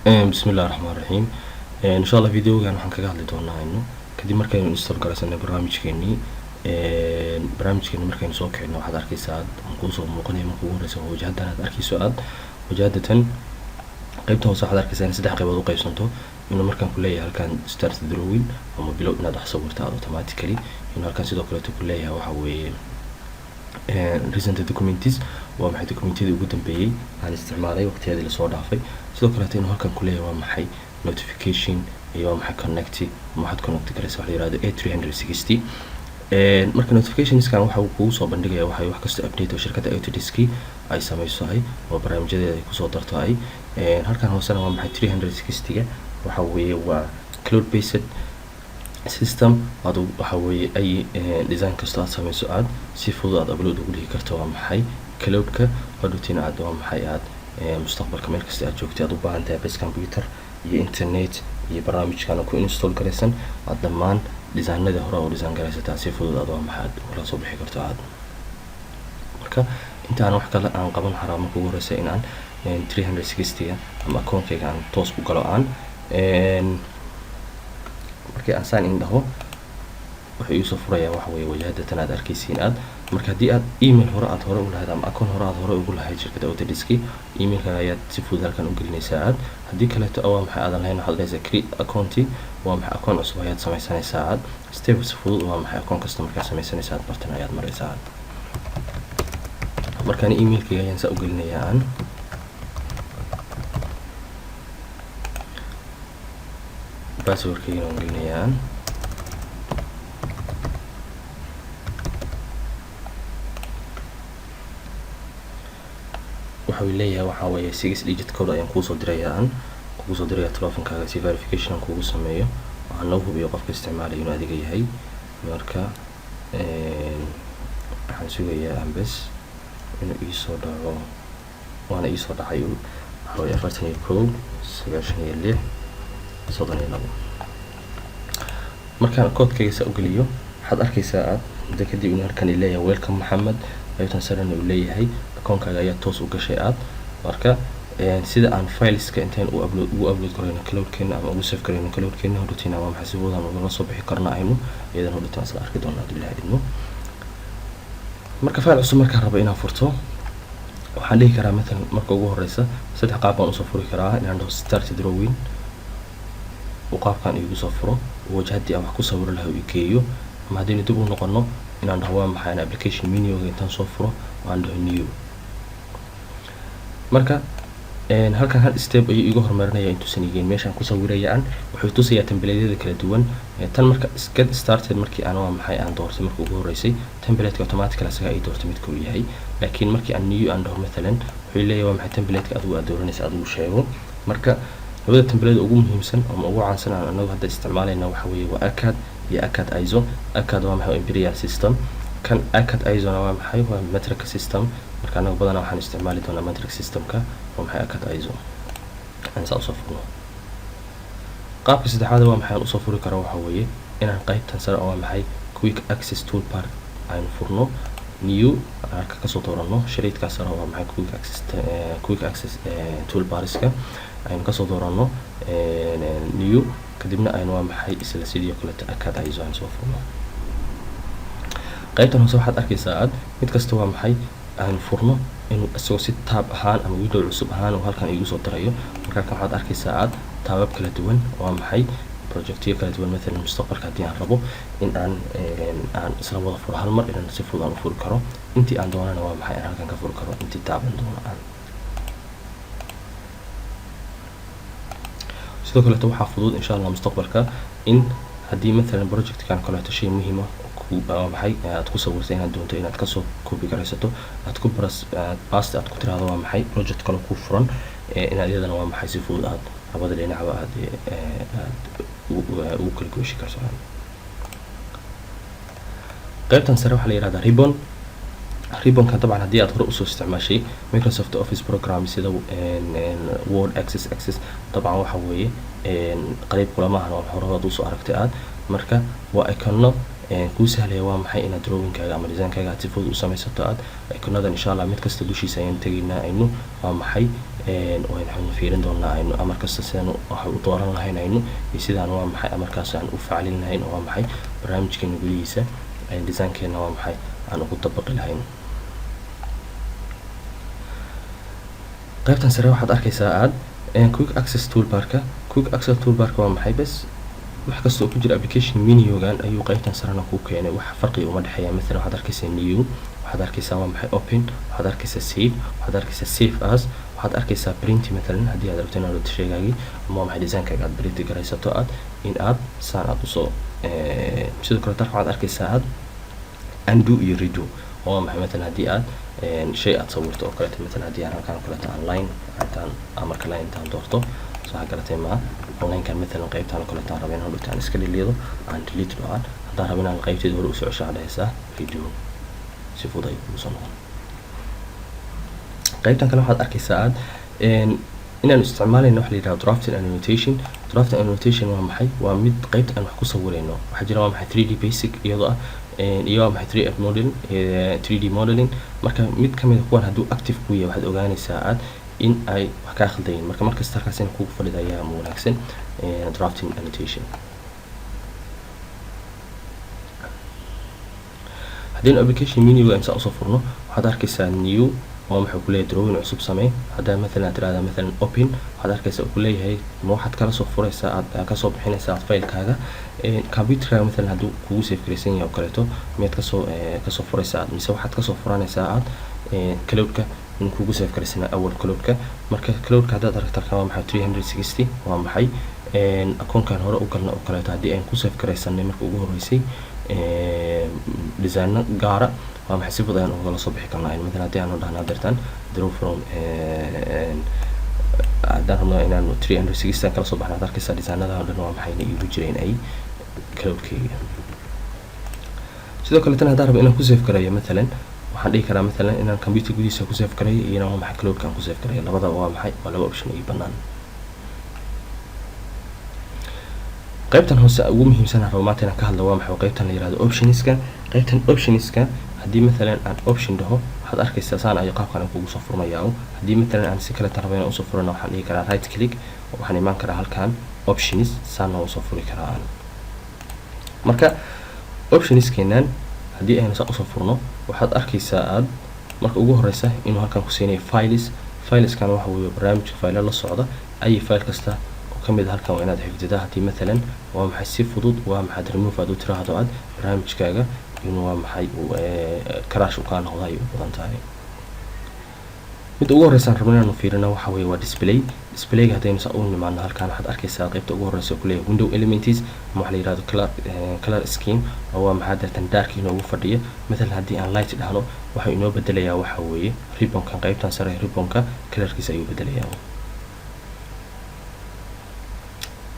Bismillahi raxmaan raxiim. Insha Allah videogan waxaan kaga hadli doonaa aynu kadib markaynu install garaysanay barnaamijkeenii. Markaynu soo kicino, waxaad arkeysaa aad aan kuusoo muuqanaya marka ugu horeysa waa wajahadan aad arkeyso. Aad wajahadatan qeybta hoose waxaad arkeysaa in saddex qaybood u qaybsanto. Inuu markaan ku leeyahay halkan "Start drawing" ama bilow inaad wax sawirta aad automatically. Inuu halkan sidoo kaleeto ku leeyahay waxa weeye "Recent documents", waa maxay documentiyadii ugu dambeeyey aan isticmaalay waqtiyadii lasoo dhaafay. Sidoo kaleeto inuu halkan ku leeyahay waa maxay "Notification" iyo waa maxay "Connect", ama waxaad connect garaysa waxa la yihahdo A360. Marka notificationskan waxa uu kugu soo bandhigaya waxay wax kasta update oo shirkadda Autodesk ay sameyso ay oo barnaamijyadeeda ay kusoo darto ay. Halkan hoosena waa maxay 360ga waxa weeye waa cloud based system. Adu waxa weeye ay design kasta aad sameyso aad si fudud aad upload ugu dhigi karto waa maxay cloudka. Hadhowtina aad waa maxay aad mustaqbalka meel kasta aad joogtay aad u baahan tahay base computer iyo internet iyo barnaamijkan ku install garaysan, aad dhammaan designadii hore oo design garaysataa si fudud aad waa maxay aad ula soo bixi karto aad. Marka inta aan wax kale aan qaban, waxaan rabaa marka ugu horeysa in aan 360ga ama akoonkayga aan toos u galo. Aan markii aan sign in dhaho, wuxuu iisoo furayaa waxa weeye wajahadatan aad arkeysiin aad. Marka haddii aad email hore aad hore u lahayd ama akoon hore aad hore ugu lahayd shirkadda Autodesk, emailka ayaad si fudud halkan u gelinaysaa aad. Haddii kaleeto waa maxay aadan lahayn, waxaad dhahaysaa "Create account". Waa maxay akoon cusub ayaad sameysanaysaa aad. Step si fudud waa maxay akoon kasta markaad sameysanaysa aad bartan ayaad maraysaa aad. Markaan emailkayga ayaan saa u gelinayaa aan passwordkaygana waan gelinayaa aan. Waxa uu leeyahay waxaa weeye "Six digit code ayaan kuusoo dirayaa", aan kugu soo diraya telefonkaaga si verification aan kugu sameeyo, waxaan noo hubiyo qofka isticmaalaya inuu adiga yahay. Marka waxaan sugayaa aan bes inuu iisoo dhaco, waana iisoo dhacay. Waxa weye 41 96 32. Markaan koodkayga saa ugeliyo, waxaad arkaysaa aad muddo kadib inuu halkan leeyahay "Welcome Maxamed". Qaybtan sarena uu leeyahay akoonkaaga ayaa toos u gashay aad. Marka sida aan fileska intaan u upload ugu upload garayno cloudkeena ama ugu save garayno cloudkeena, hodhotina waa maxay si wadaan ugala soo bixi karna aynu iyadan hodhotina isla arki doona hadduu Ilahay idmo. Marka file cusub markaan rabo inaan furto, waxaan dhihi karaa mathalan marka ugu horeysa saddex qaab baan usoo furi karaa: inaan dhaho "Start drawing", uu qaabkan iigu soo furo wajahadii aan wax ku sawiro lahaa uu geeyo, ama haddaynu dib u noqono inaan dhaho waa maxay application menuga intaan soo furo aan dhaho "New". Marka halkan hal step ayuu iga horumarinaya intuusan igeyn meeshaan ku sawiraya aan. Wuxuu tusayaa templateyada kala duwan tan. Marka "Get started" markii aan waa maxay aan doortay marka ugu horeysay, templateka automatically asaga ay doortay midka uu yahay. Laakiin markii aan "New" aan dhaho mathalan, wuxuu leeyahay waa maxay templateka adigu aad dooranaysa adigu sheego. Marka labada template ugu muhiimsan ama ugu caansan aan anagu hadda isticmaalayna waxa weeye waa ACAD iyo ACAD ISO. ACAD waa maxay? Imperial system. Kan ACAD ISO na waa maxay? Waa metric system. Marka anagu badanaa waxaan isticmaali doonaa metric systemka, waa maxay ACAD ISO. Aan saa usoo furno. Qaabka saddexaad waa maxay aan usoo furi karo waxa weeye inaan qaybtan sare waa maxay quick access toolbar aynu furno, "New" halka kasoo doorano, shariidkaas sare waa maxay quick access toolbariska aynu kasoo doorano "New", kadibna aynu waa maxay isla sidii oo kaleeto ACAD ISO aynu soo furno. Qaybtan hoose waxaad arkaysaa aad mid kasta waa maxay aan furno inuu isagoo si tab ahaan ama window cusub ahaan uu halkan igu soo dirayo. Marka halkan waxaad arkaysaa aad tabab kala duwan, waa maxay projectyo kala duwan. Mathalan mustaqbalka haddii aan rabo in aan isla wada furo hal mar, inaan si fudud aan u furi karo intii aan doonana, waa maxay aan halkan ka furi karo intii taaban doono aan. Sidoo kaleeto waxaa fudud insha Allah mustaqbalka in haddii mathalan projectkan kaleeto shay muhiima waa maxay aad ku sawirtay inaad doonto inaad kasoo copy garaysato, aad ku baras aad paste aad ku tiraahdo waa maxay project kale ku furan, inaad iyadana waa maxay si fudud aad labada dhinacba aad ugu kala gooshi karto. Qaybtan sare waxaa la yihahdaa ribbon. Ribbonkan dabcan haddii aad hore usoo isticmaashay Microsoft Office program sida Word, Access, dabcan waxa weeye qariib kulama ahan, waa hore aad usoo aragtay aad. Marka waa icono kuu sahlaya waa maxay inaad drawingkaaga ama designkaaga aad si fudud u samaysato aad. Iconadan insha Allah mid kasta dushiisa ayaan tegaynaa aynu waa maxay Waxaynu fiirin doonaa aynu amar kasta sidaan waxa u dooran lahayn aynu iyo sidaan waa maxay amarkaas aan u facalin lahayn, oo waa maxay barnaamijkeena gudihiisa designkeena waa maxay aan ugu dabaqi lahayn. Qaybtan sare waxaad arkaysaa aad quick access toolbarka. Quick access toolbarka waa maxay? Bes wax kasta oo ku jira application menugan ayuu qaybtan sarena ku keenay, wax farqi uma dhexeeya. Mathalan waxaad arkaysaa new, waxaad arkaysaa waa maxay open, waxaad arkaysaa save, waxaad arkaysaa save as, waxaad arkaysaa print. Mathalan haddii aad rabto inaad sheegaagii ama waa maxay designkaaga aad print garaysato aad in aad saan aad usoo. Sidoo kale tarka waxaad arkaysaa aad undo iyo redo, oo waa maxay mathalan haddii aad shay aad sawirto oo kaleeto. Mathalan haddii aan halkaan oo kaleeto aan line intaan amarka line intaan doorto, soo waxaa garatay maa linekan mathalan qaybtaan oo kaleeto aan rabo inaan dhigto aan iska dhiliido, aan delete dhaho. Haddaan rabo inaan qaybteeda hore usoo cesho, waxaad dhahaysaa redo, si fudud ayuu kugu soo noqon. Qaybtan kale waxaad arkaysaa aad inaanu isticmaalayno waxa la yidhahdo drafting and annotation. Drafting and annotation waa maxay? Waa mid qaybta aan wax ku sawirayno. Waxaa jira waa maxay 3D basic iyadoo ah iyo waa maxay 3F model, 3D modeling. Marka mid kamid a kuwan hadduu active ku yahay, waxaad ogaanaysaa aad in ay wax kaa khaldayin. Marka markasta halkaas in kugu fadhida ayaa wanaagsan drafting annotation. Haddaynu application menuga insa usoo furno, waxaad arkaysaa new oo maxuu kuleeyahay drawing cusub samee. Haddaa mathalan aad tirahda mathalan open, waxaad arkaysaa uu kuleeyahay ma waxaad kala soo furaysaa aad kasoo bixinaysaa aad filekaaga computerkaaga mathalan hadduu kugu save garaysan yahay oo kaleeto, miyaad kasoo furaysaa aad mise waxaad kasoo furanaysaa aad cloudka in kugu save garaysana awal cloudka. Marka cloudka haddaad aragto halkan waa maxay 360, waa maxay akoonkan hore u galna oo kaleeto haddii aan ku save garaysanay marka ugu horreysay designo gaara, waa maxay si fudud ayaan ugala soo bixi karnaa. Mathalan haddii aanu dhahna hadeertaan draw from, haddaan rabno inaanu 360 kala soo baxno, waxaad arkaysaa designada oo dhan waa maxay iigu jireen ay cloudkayga. Sidoo kale tan haddaan rabo inaan ku save garayo, mathalan waxaan dhihi karaa mathalan inaan computer gudihiisa ku save garayo iyo inaan waa maxay cloudka aan ku save garayo. Labadaba waa maxay waa laba option ay bannaan. Qaybtan hoose ugu muhiimsan aan rabo maanta inaan ka hadlo waa maxay? Qaybtan la yihahdo optionska. Qaybtan optionska haddii mathalan aan option dhaho, waxaad arkaysaa saan ayo qaabkan aan kugu soo furmayaa. Haddii mathalan aan si kale tan rabo inaan usoo furano, waxaan dhihi karaa right click, waxaan imaan karaa halkan options, saana usoo furi karaa aan. Marka optionskeenan haddii aynu saa usoo furno, waxaad arkaysaa aad marka ugu horeysa inuu halkan ku siinayo files. Fileskan waxa weeye barnaamijka file la socda. Ay file kasta oo kamid ah halkan waa inaad xifdidaa. Haddii mathalan waa maxay si fudud waa maxaad remove aad u tiraahdo aad barnaamijkaaga inuu waa maxay uu crash u kaa noqdo ayay u badan tahay. Midda ugu horeysa aan rabno inaanu fiirino waxa weeye waa display. Displayga haddaynu saa u nimaadno halkan, waxaad arkaysaa qaybta ugu horeysa oo kuleeyahay window elements ama waxa la yihahdo color scheme, oo waa maxaa deetan dark inoogu fadhiya. Mathalan haddii aan light dhahno, waxa inoo bedelayaa waxa weeye ribbonkan qaybtan sare ribbonka colorkiisa ayuu bedelayaa.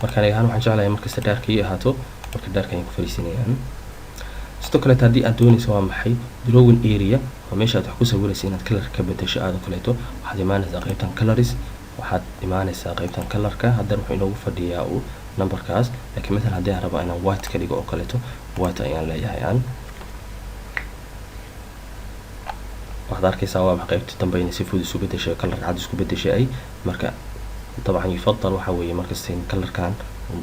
Marka aniga ahaan waxaan jeclahay markasta dark ii ahaato, marka dark ayaan ku fariisinayaan. Sidoo kaleeto haddii aad doonayso waa maxay drawing area, waa meesha aad wax ku sawiraysa, inaad color ka bedesho aad oo kaleeto, waxaad imaanaysaa qaybtan colors, waxaad imaanaysaa qaybtan colorka. Haddana wuxuu inoogu fadhiyaa uu numberkaas, laakiin mathalan haddii aan rabo inaan white ka dhigo oo kaleeto, white ayaan leeyahay aan. Waxaad arkaysaa waa maxay qaybta dambe inay si fudud isu bedeshay, color cad isku bedeshay ay. Marka dabcan yufadal waxa weeye markasta in colorkan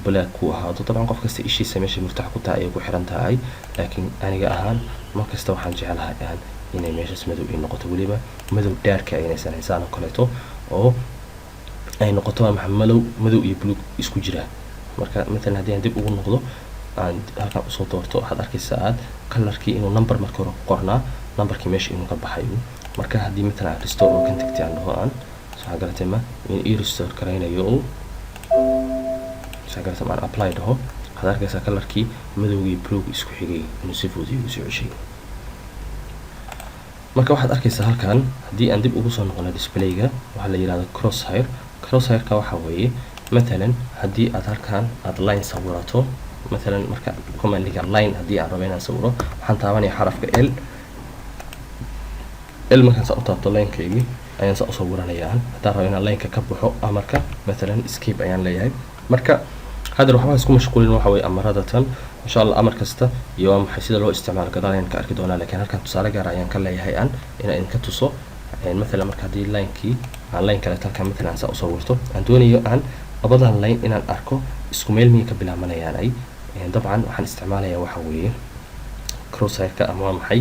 black ku ahaado. Dabcan qof kasta ishiisa meesha murtax ku tahay ayay ku xiran tahay, laakiin aniga ahaan markasta waxaan jeclahay aan inay meeshaas madow ii noqoto, weliba madow daarka inaysan haysaan oo kaleeto, oo ay noqoto waa maxay madow madow iyo buluug isku jira. Marka mathalan haddii aan dib ugu noqdo aan halkan usoo doorto, waxaad arkaysaa aad colorkii inuu number marka hore ku qornaa, numberkii meesha inuu ka baxayo. Marka haddii mathalan aan restore oo kan tagtay aan dhaho aan, waxaa garatay ma in ii restore garaynayo uu, waxaa garatay ma aan apply dhaho, waxaad arkaysaa colorkii madowgii buluug isku xigay inuu si fudud iigu soo ceshay. Marka waxaad arkaysaa halkan haddii aan dib ugu soo noqono displayga, waxaa la yihahdo crosshair. Crosshairka waxa weeye mathalan haddii aad halkan aad line sawirato, mathalan marka commandiga line haddii aan rabo inaan sawiro, waxaan taabanaya xarafka L. L markaan saa u taabto, linekaygii ayaan saa usoo wiranayaan. Haddaan rabo inaan lineka ka baxo amarka mathalan escape ayaan leeyahay. Marka hadda waxba isku mashquulin waxa weeye amarada tan. Insha Allah amar kasta iyo waa maxay sida loo isticmaalo gadaal ayaan ka arki doonaa, laakiin halkan tusaale gaar ayaan ka leeyahay aan inaan idinka tuso. Mathalan marka haddii linekii Aan line kaleeto halkan matalan aan saa u sawirto, aan doonayo aan labadan line inaan arko isku meel miyay ka bilaabanayaan. Ay dabcan waxaan isticmaalayaa waxa weeye crosshairka ama waa maxay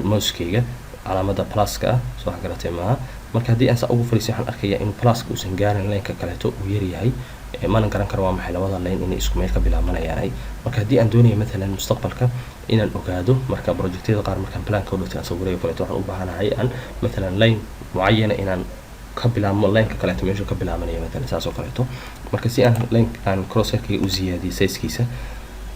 mousekeyga calaamada pluska ah. Soo wax garatay maaha? Marka haddii aan saa ugu fariisin, waxaan arkayaa in pluska uusan gaarin lineka kaleeto, uu yaryahay. Mana garan karo waa maxay labada line inay isku meel ka bilaabanayaan. Ay marka haddii aan doonayo matalan mustaqbalka inaan ogaado, marka projectyada qaar markaan planka u dhigto aan sawirayo kaleeto, waxaan u baahanahay aan matalan line mucayana inaan ka bilaabmo lineka kaleeto meeshuu ka bilaabanayo matalan, saas oo kaleeto. Marka si aan line aan crosshairkayga u ziyaadiyo sizekiisa,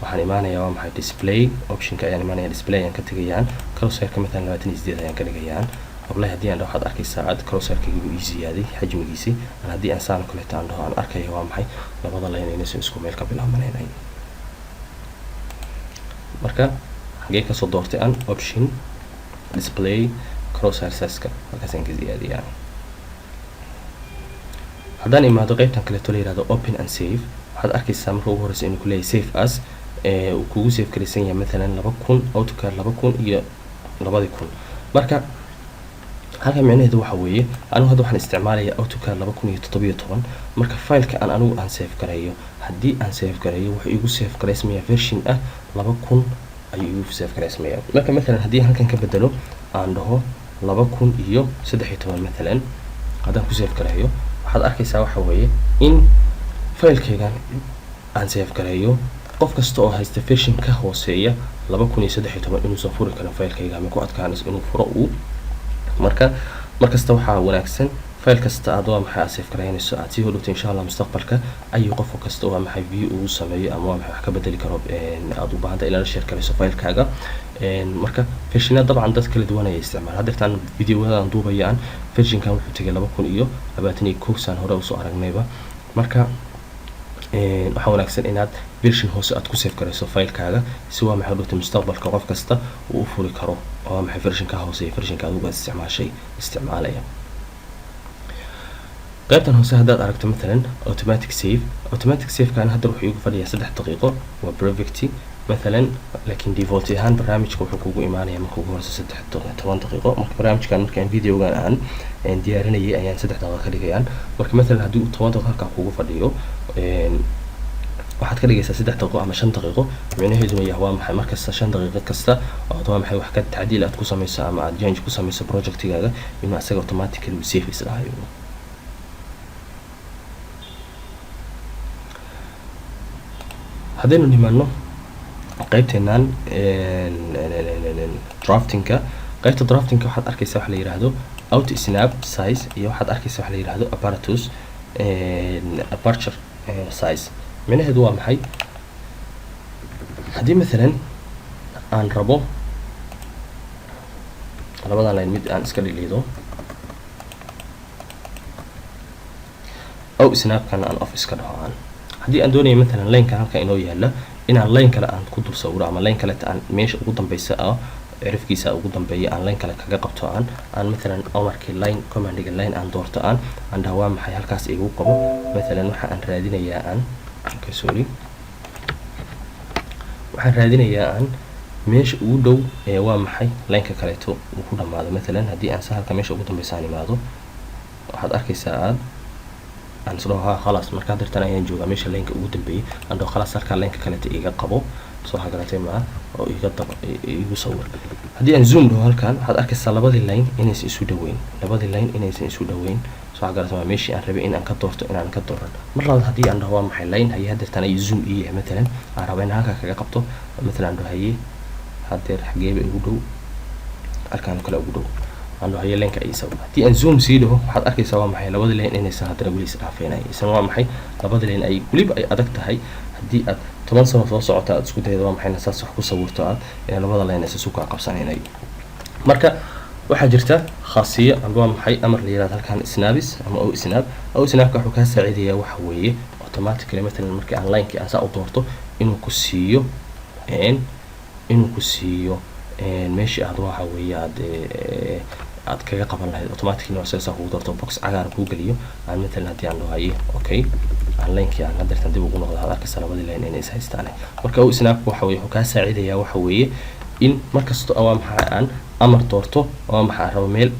waxaan imaanayaa waa maxay display optionka ayaan imaanaya, display ayaan ka tegayaan, crosshairka matalan 28 ayaan ka dhigayaan. Apply haddii aan dhaho, waxaad arkaysaa aad crosshairkayga uu ii ziyaaday xajmigiisii. Aan haddii aan saan kaleeto aan dhaho, aan arkayo waa maxay labada line inaysan isku meel ka bilaabanayn. Marka xagee kasoo doortay aan option display crosshair size-ka, halkaas aan ka ziyaadiyaan. Haddaan imaado qeybtan kaleeto la yihahdo open and save, waxaad arkaysaa marka ugu horeysa inuu kuleeyahay save as, uu kugu save garaysan yahay matalan 2000 AutoCAD 2000 iyo 2000. Marka halka micnaheedu waxa weeye, anigu hadda waxaan isticmaalayaa AutoCAD 2017. Marka fileka aan anigu aan save gareeyo, haddii aan save gareeyo, wuxuu igu save garaysmayaa version ah 2000 ayuu igu save garaysmayaa. Marka matalan haddii halkan ka bedelo, aan dhaho 2013 matalan, haddaan ku save gareeyo, waxaad arkaysaa waxa weeye in filekaygan aan save gareeyo, qof kasta oo haysta version ka hooseeya 2013 inuusan furi karin filekayga ama ku adkaanayso inuu furo uu. Marka markasta waxaa wanaagsan file kasta aad waa maxay aad save garaynayso, aad sii hodhowto insha Allah mustaqbalka ayuu qof kasta waa maxay view ugu sameeyo ama waa maxay wax ka bedeli karo, aad u baahantay inaad la share garayso filekaaga. Marka versionada dabcan dad kala duwan ayay isticmaala. Haddeertaan videowadan duubayaan versionkan wuxuu tegay 2021, saan hore usoo aragnayba. Marka waxaa wanaagsan inaad version hoose aad ku save garayso filekaaga, si waa maxay dhowtay mustaqbalka qof kasta uu u furi karo oo waa maxay versionka hooseeya versionka adigu aad isticmaashay isticmaalaya. Qaybtan hoose haddaad aragto matalan automatic save, automatic save-kan hadda wuxuu igu fadhiyaa 3 daqiiqo, waa perfect matalan, laakiin default ahaan barnaamijka wuxuu kugu imaanaya marka ugu horeysa 10 daqiiqo. Marka barnaamijkan markaan videogan aan diyaarinayay ayaan 3 daqiiqo ka dhigayaan. Marka matalan haddii uu 10 daqiiqo halkaa kugu fadhiyo, waxaad ka dhigaysaa 3 daqiiqo ama 5 daqiiqo. Micnaheeduna yahay waa maxay markasta 5 daqiiqo kasta ood waa maxay wax ka tacdiil aad ku samayso ama aad change ku samayso projectigaaga, inuu asaga automatically uu save isdhahayo. Haddaynu nimaano qaybteenan draftingka, qaybta draftingka waxaad arkaysaa waxa la yiraahdo auto snap size iyo waxaad arkaysaa waxa la yiraahdo apparatus aperture size. Micnaheedu waa maxay? Haddii mathalan aan rabo labadan line mid aan iska dhiliido, ow snapkan aan off iska dhaho, aan haddii aan doonayo mathalan linekan halkan inoo yaala inaan line kale aan ku dul sawiro ama line kaleta aan meesha ugu dambeysa ah cirifkiisa ugu dambeeya aan line kale kaga qabto, aan mathalan amarkii line commandiga line aan doorto, aan dhaho waa maxay halkaas igu qabo. Mathalan waxa aan raadinayaa aan, okay sorry, waxaan raadinayaa aan meesha ugu dhow ee waa maxay lineka kaleeto uu ku dhamaado. Mathalan haddii aan sahalka meesha ugu dambeysa aan imaado, waxaad arkaysaa aad aan isdhaho ha khalaas, markaa dartan ayaan joogaa meesha lineka ugu dambeeyay, aan dhaho khalaas halkaa lineka kaleeto iga qabo. Soo waxaa garatay maa? Oo iga daba igu sawir. Haddii aan zoom dhaho halkan, waxaad arkaysaa labadii line inaysan isu dhaweyn, labadii line inaysan isu dhaweyn. Soo waxaa garatay maa? Meeshii aan rabay in aan ka doorto inaan ka dooran. Mar labaad haddii aan dhaho waa maxay line haye, hadeertan ayuu zoom ii yahay, matalan aan raba inaan halkaa kaga qabto, matalan aan dhaho haye hadeer xageeba igu dhow, halkaan kale ugu dhow, aan dhaho haye lineka ii sawir. Haddii aan zoom sii dhaho, waxaad arkaysaa waa maxay labada line inaysan haddana weli is dhaafeynay, isan waa maxay labada line ay weliba ay adag tahay. Haddii aad 10 sano soo socota aad isku daydo waa maxay saas wax ku sawirto, aad inay labada line aysan isu kaa qabsanaynay. Marka waxaa jirta khaasiyo ama waa maxay amar la yihahdo halkan snaps ama o snap. O snapka wuxuu kaa saacidayaa waxa weeye automatically matalan markii aan linekii aan saa u doorto inuu ku siiyo meeshii aad waxa weeye aad kaga qaban lahayd automatically waa sidaas kugu doorto, box cagaar kuu geliyo. Aan matalan haddii aan dhaho haye okay, aan linekii aan hadeertan dib ugu noqdo, waxaad arkaysaa labadii line inay is haystaan. Marka o snapka waxa weye wuxuu kaa saacidayaa waxa weeye in markasta waa maxay aan amar doorto, waa maxay aan rabo meel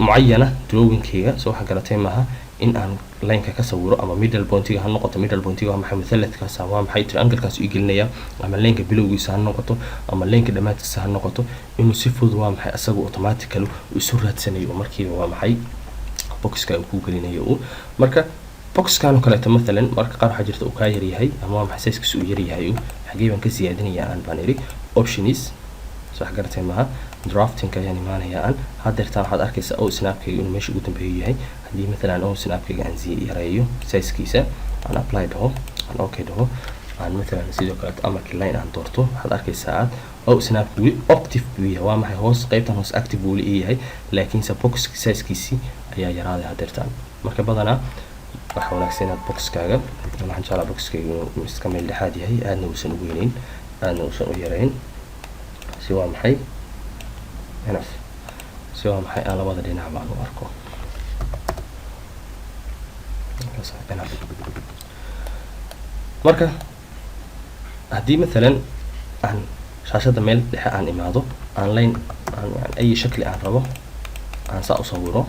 Mucayana drawingkayga, soo waxa garatay maaha, in aan lineka ka sawiro ama middle pointiga ha noqoto. Middle pointiga waa maxay? Muthallathkaas waa maxay? Triangle-kaas ii gelinaya, ama lineka bilowgiisa ha noqoto ama lineka dhammaadkiisa ha noqoto, inuu si fudud, waa maxay, asagu automatically uu isu raadsanayo oo markiiba, waa maxay, boxka uu ku gelinayo. Uu marka boxkan oo kaleeto, mathalan, marka qaar waxaa jirta uu kaa yaryahay ama, waa maxay, sizekiisa uu yaryahay. Uu xagee baan ka siyaadinayaa aan baan idhi? Options, soo wax garatay maaha, draftingka ayaan imaanayaa. Aan haddeertaan waxaad arkaysaa o snapkayga inuu meesha ugu dambeeyo yahay. Haddii mathalan o snapkayga aan sii yareeyo sizekiisa, aan apply dhaho, aan okay dhaho, aan mathalan sidoo kaleeto amarkii line aan doorto, waxaad arkaysaa aad o snapka weli active buu yahay. Waa maxay? Hoos, qaybtan hoose active buu weli ii yahay, laakiinse box sizekiisii ayaa yaraaday haddeertaan. Marka badanaa waxaa wanaagsan inaad boxkaaga, waxaan jeclaa boxkayga inuu iska meel dhexaad yahay, aadna uusan u weyneyn, aadna uusan u yareyn, si, waa maxay, enough, si, waa maxay, aan labada dhinac baan u arko. Enough. Marka haddii mathalan aan shaashadda meel dhexe aan imaado, aan line aan yani ay shakli aan rabo aan saa u sawiro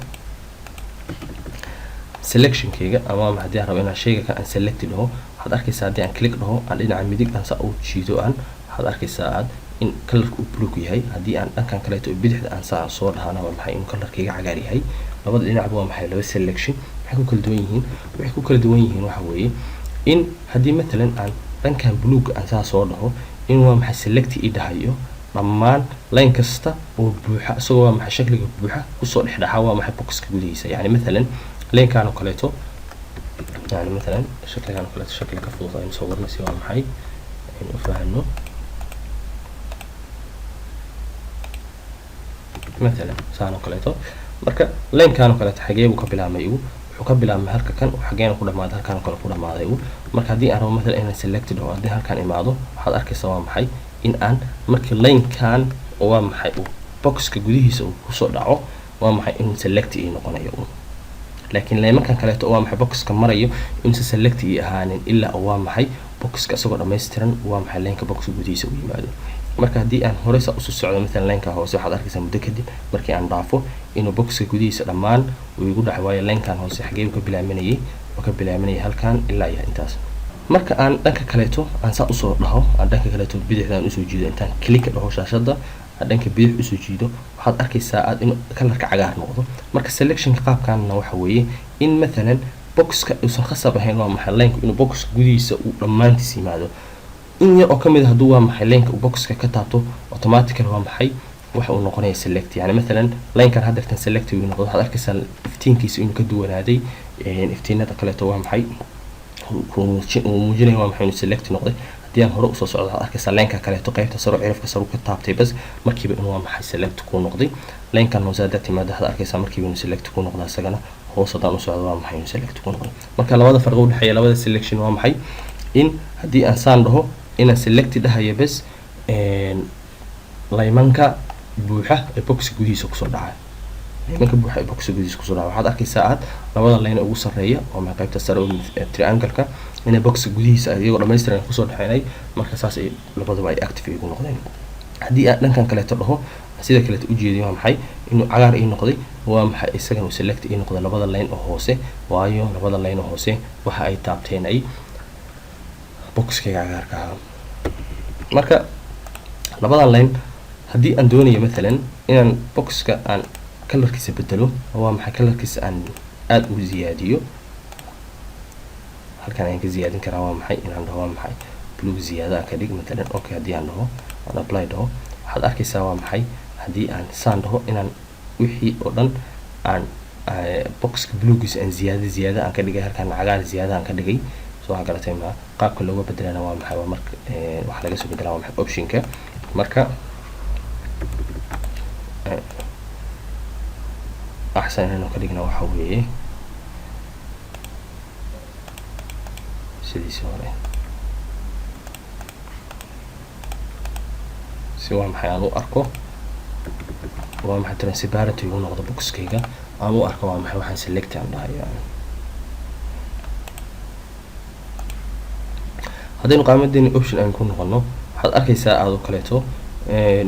selectionkayga, ama haddii aan rabo inaan shayga kan aan select dhaho, waxaad arkaysaa haddii aan click dhaho, aan dhinaca midig aan saa u jiido, aan waxaad arkaysaa aad in colorka uu blue yahay. Haddii aan dhankan kaleeto oo bidixda aan saa soo dhahana, waa maxay, in colorkayga cagaar yahay. Labada dhinacba, waa maxay, laba selection. Maxay ku kala duwan yihiin? Waxay ku kala duwan yihiin waxa weeye in haddii mathalan aan dhankan buluug aan saa soo dhaho, in, waa maxay, select ii dhahayo dhammaan line kasta oo buuxa, isagoo, waa maxay, shakliga buuxa kusoo dhex dhaxa, waa maxay, boxka gudihiisa. Yani mathalan linekan oo kaleeto, yani mathalan shakligan oo kaleeto, shakli ka fudud aynu soo warnay si, waa maxay, aynu u fahanno. Mathalan saan oo kaleeto. Marka linekan oo kaleeto xagee buu ka bilaabmay? Igu wuxuu ka bilaabmay halka kan, xageena ku dhamaaday? Halkan oo kale ku dhamaaday. Igu marka haddii aan rabo mathalan inaan select dhaho, haddii halkan imaado, waxaad arkaysaa, waa maxay, in aan markii linekan, waa maxay, uu boxka gudihiisa uu kusoo dhaco, waa maxay, in select ii noqonayo. Laakiin laymankan kaleeto, waa maxay, boxka marayo, inuusan select ii ahaanin ilaa, waa maxay, boxka isagoo dhammaystiran, waa maxay, lineka boxka gudihiisa u yimaado. Marka haddii aan hore saa usoo socdo, mathalan lineka hoose, waxaad arkaysaa muddo kadib markii aan dhaafo inuu boxka gudihiisa dhammaan uu igu dhacay. Waayo, linekan hoose xagee uu ka bilaabanayay? Uu ka bilaabanayay halkan ilaa iyo intaas. Marka aan dhanka kaleeto aan saa usoo dhaho, aan dhanka kaleeto bidixda aan usoo jiido, intaan click dhaho shaashadda, aan dhanka bidix usoo jiido, waxaad arkaysaa aad inuu colorka cagaar noqdo. Marka selectionka qaabkanna waxa weeye in mathalan boxka uusan khasab ahayn, waa maxay, lineka inuu boxka gudihiisa uu dhammaantiis yimaado. In yar oo kamid a hadduu, waa maxay, lineka uu boxka ka taabto, automatically, waa maxay, waxa uu noqonaya select. Yani mathalan linekan haddeertan select uu noqdo, waxaad arkaysaa iftiinkiisa inuu ka duwanaaday iftiinada kaleeto. Waa maxay, uu muujinaya, waa maxay, inuu select noqday. Haddii aan hore usoo socdo, waxaad arkaysaa lineka kaleeto qaybta saro, cirifka saro ka taabtay bas, markiiba inuu, waa maxay, select ku noqday. Linekan hoose haddaad timaado, waxaad arkaysaa markiiba inuu select ku noqda isagana. Hoos haddaan u socdo, waa maxay, inuu select ku noqday. Marka labada farqi udhexeeya labada selection waa maxay? In haddii aan saan dhaho, inaan select dhahayo bes laymanka buuxa ee boxka gudihiisa kusoo dhaca. Laymanka buuxa ee boxka gudihiisa kusoo dhaca, waxaad arkaysaa aad labada line ugu sarreeya oo maxay, qaybta sare oo triangle-ka, inay boxka gudihiisa iyagoo dhammaystiran ay kusoo dhexeenay. Marka saas ay labaduba ay active igu noqdeen. Haddii aan dhankan kaleeto dhaho, sida kaleeto ujeediyo, waa maxay, inuu cagaar ii noqday, waa maxay, isagana uu select ii noqday labada line oo hoose. Waayo, labada line oo hoose waxa ay taabteen ay boxkayga cagaarka ahaa. Marka labadan line haddii aan doonayo mathalan inaan boxka aan colorkiisa bedelo, waa maxay, colorkiisa aan aada u ziyaadiyo, halkan ayaan ka ziyaadin karaa. Waa maxay, inaan dhaho, waa maxay, blue ziyaada aan ka dhig mathalan. Okay, haddii aan dhaho, aan apply dhaho, waxaad arkaysaa, waa maxay, haddii aan saan dhaho, inaan wixii oo dhan aan boxka bluegiisa aan ziyaada ziyaada aan ka dhigay, halkan cagaar ziyaada aan ka dhigay. Soo waxaa garatay ma? Qaabka looga bedelana, waa maxay, waa marka waxaa laga soo bedelaa, waa maxay, optionka. Marka axsan inaynu ka dhigna waxa weeye sidiisii hore, si, waa maxay, aan u arko, waa maxay, transparent igu noqdo boxkayga, aan u arko, waa maxay, waxaan select aan dhahayo. Haddaynu qaamadeeni option aan ku noqono, waxaad arkaysaa aad oo kaleeto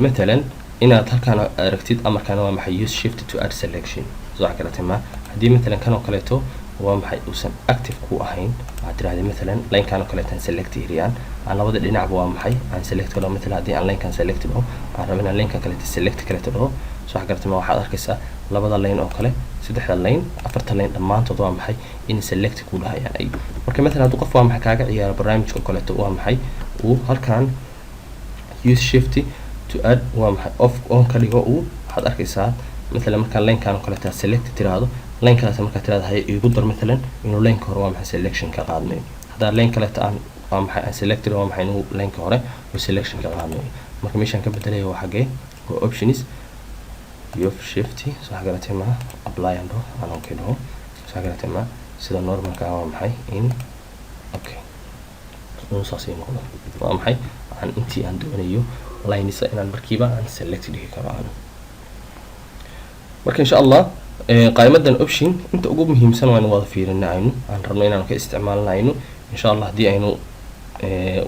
mathalan inaad halkaan aragtid amarkaan, waa maxay, use shift to add selection. Soo garatay ma? Haddii matalan kan oo kaleeto, waa maxay, uusan active ku ahayn, waxaad tirahdee matalan linekan oo kaleeto aan select eriyaan, aan labada dhinacba, waa maxay, aan select ka dhaho. Matalan haddii aan linekan select dhaho, aan rabo inaan linekan kaleeto select kaleeto dhaho, soo garatay ma? Waxaad arkaysaa labada line oo kale, saddexda line, afarta line, dhammaantood, waa maxay, in select ku dhahayaan ay. Marka matalan hadduu qof, waa maxay, kaaga ciyaaro barnaamijka oo kaleeto, waa maxay, uu halkan use shift to add, waa maxay, off on ka dhigo uu, waxaad arkaysaa matalan markaan linekan oo kaleeto select tiraahdo, linekaas markaad tirahdo hay igu dar, matalan inuu lineka hore, waa maxay, selection ka qaadmayo. Haddaa line kaleeto aan, waa maxay, aan select, waa maxay, inuu lineka hore uu selection ka qaadmayo. Marka meeshaan ka bedelaya waa xagee? Waa options, use shift. Soo garatay ma? Apply aan dhaho, aan okay dhaho. Soo garatay ma? Sida normalka ah, waa maxay, in okay inuu saas ii noqdo, waa maxay, aan intii aan doonayo linesa inaan markiiba aan select dhigi karo aan. Marka insha Allah qaaimadan option inta ugu muhiimsan waa in wada fiirina aynu aan rabno inaanu ka isticmaalna aynu. Insha Allah haddii aynu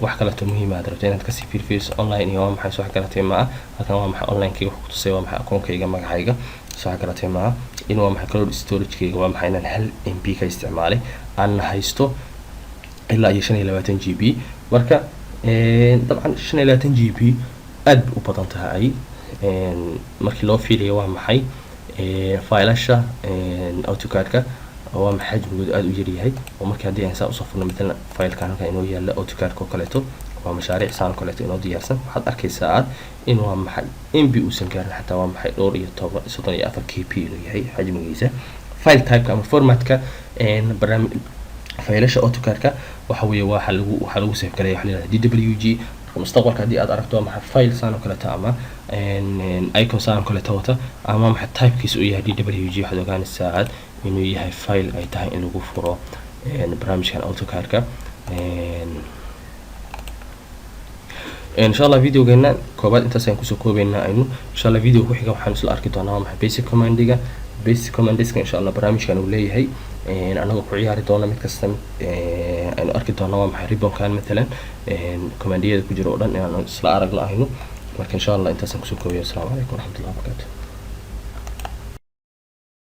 wax kaleeto muhiim aad rabto inaad kasii fiirfiiriso online iyo, waa maxay, soo garatay ma ah, halkan, waa maxay, online-kayga wuxuu kutusay, waa maxay, akoonkayga, magacayga. Soo garatay ma ah in, waa maxay, cloud storage-kayga, waa maxay, inaan 1 MB ka isticmaalay, aan haysto ilaa iyo 25 GB. Marka dabcan 25 GB aad bay u badan tahay markii loo fiiriyo, waa maxay, failasha AutoCAD-ka, waa maxay, xajmigoodu aada u yaryahay. Oo markii haddii aan saa usoo furno matalan filekan halkan inoo yaalla AutoCAD-ka oo kaleeto, waa mashaariic saan oo kaleeto inoo diyaarsan, waxaad arkaysaa aad in, waa maxay, MB uusan gaarin xataa, waa maxay, dhowr iyo toban, 34 KB inuu yahay xajmigiisa. File typeka ama formatka barnaamij faylasha AutoCAD-ka waxa weeye waxaa lagu save garaya waxa la yihahda DWG. Marka mustaqbalka haddii aad aragto, maxaa, file saan oo kaleeto ama icon saan oo kaleeto wata ama maxaa typekiisa uu yahay DWG, waxaad ogaanaysaa aad inuu yahay file ay tahay in lagu furo barnaamijkan AutoCAD-ka. Insha Allah videogeena koobaad intaas ayaan kusoo koobeynaa aynu. Insha Allah video ku xiga waxaan isla arki doonaa, waa maxay, basic commandiga, basic commandiska insha Allah barnaamijkan uu leeyahay, anagoo ku ciyaari doona mid kasta. Aynu arki doona, waa maxay, ribbonkan matalan commandiyada ku jira oo dhan inaan isla aragno aynu. Marka insha Allah intaasaan kusoo koobaya. Asalaamu calaykum waraxmatullahi wabarakatu.